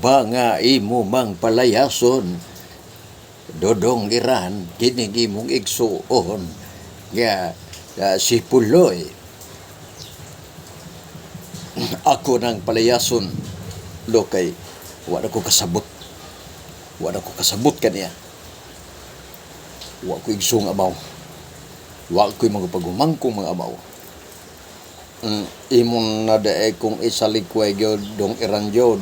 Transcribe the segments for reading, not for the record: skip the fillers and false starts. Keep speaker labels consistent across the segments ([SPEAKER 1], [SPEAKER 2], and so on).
[SPEAKER 1] ba nga imo mang palayason? Dodong Iran, kining imong igsuon nga si Puloy. Ako nang palayason lo kay wala ko kasabot. Wala ko kasabot kaniya. Wa ko igsuong amaw. Wa ko'y mga pagumangkong mga amaw. Imong na dae kung isalikway gyud dong Iran gyud.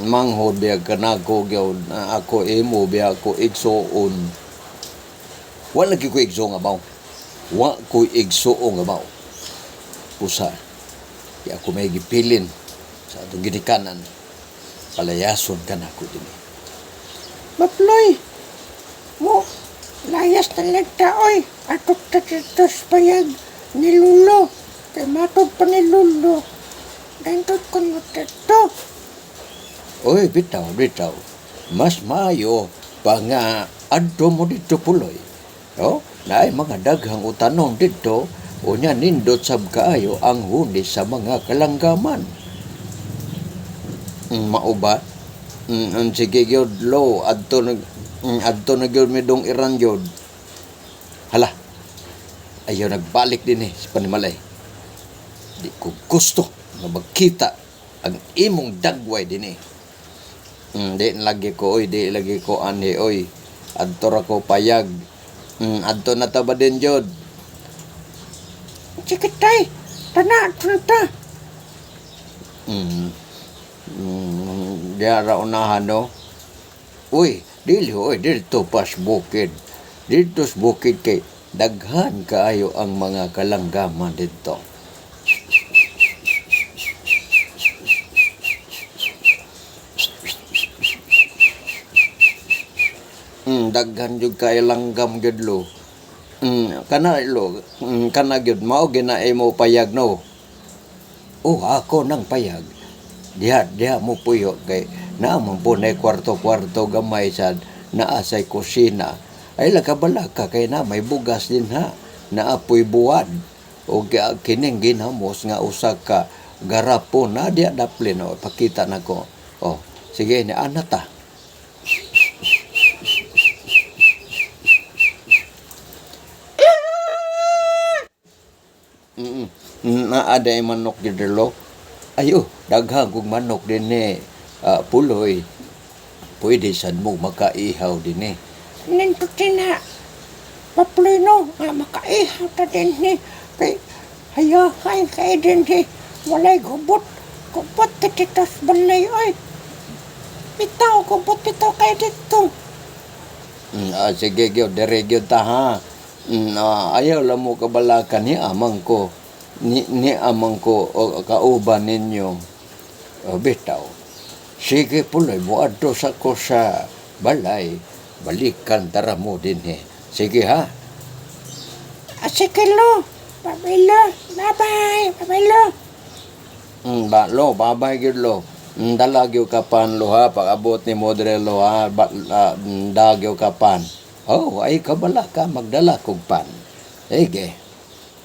[SPEAKER 1] Manghod biya kanako gyud ako imo biya ko igsuon. Wala gyud ko igsuong amaw. Wa ko igsuong amaw. Usa di ako may gipilin sa atong ginikanan. Palayason ka nako dinhi.
[SPEAKER 2] Maploy, mo, layas na lang ta, oy. Atok ta dito sa payag ni Lulo. Kay matod pa ni Lulo. Dantod ko mo dito.
[SPEAKER 1] Oy, bitaw, bitaw. Mas maayo pa nga adto mo dito, Puloy. No? Naay mga daghang utanon dito, unya nindot sab kaayo ang huni sa mga kalanggaman. Mao ba? Sige gyud lo, adto na gyud mi dong Iran gyud. Hala. Ayaw nagbalik din eh sa panimalay. Di ko gusto nga magkita ang imong dagway din eh. Di lagi ko oy, di lagi ko ani oy. Adto ra ko payag. Adto na ta ba din jud?
[SPEAKER 2] Sige tay, tana, adto na ta.
[SPEAKER 1] Diya ra unahan no. Uy, dili oy, dito pas bukid. Dito sa bukid kay daghan kaayo ang mga kalanggaman dito. Daghan jud kaayo langgam jud lo. Kana lo, kana gyud mao gina imo payag no. Oh, ako nang payag. Diha, diha mo puyo kay naa man po na kwarto-kwarto gamay sad naa say kusina. Ay lakabalaka kay na may bugas din ha. Naapoy buwad. O kining ginamos nga usa ka garapon na diha daplin o pakita nako. Oh, sige ni ana ta. Naa day manok gyud lo. Ayo, daghan kog manok dinhi. Puloy. Pwede sad mo makaihaw dinhi.
[SPEAKER 2] Nindot na. Maploy no, nga makaihaw ta dinhi. Kay hayahay kay dinhi. Walay gubot. Gubot ta dito sa balay, oy. Bitaw, gubot bitaw kay dito.
[SPEAKER 1] Sige gyud, dire gyud ta ha. Ayaw lang mo kabalakan ni amang ko. Ni amang ko o, kauban ninyo. O, bitaw. Sige Puloy, muadto sa ko sa balay. Balikan tara mo dinhi. Sige ha.
[SPEAKER 2] Sige lo. Bye-bye lo. Bye-bye. Bye-bye lo.
[SPEAKER 1] Ba, lo, babay gyud lo. Dala gyud ka pan lo ha, pag-abot ni Modre lo ha, ba, da gyud ka pan. Oh, ay kabala ka magdala kog pan. Sige.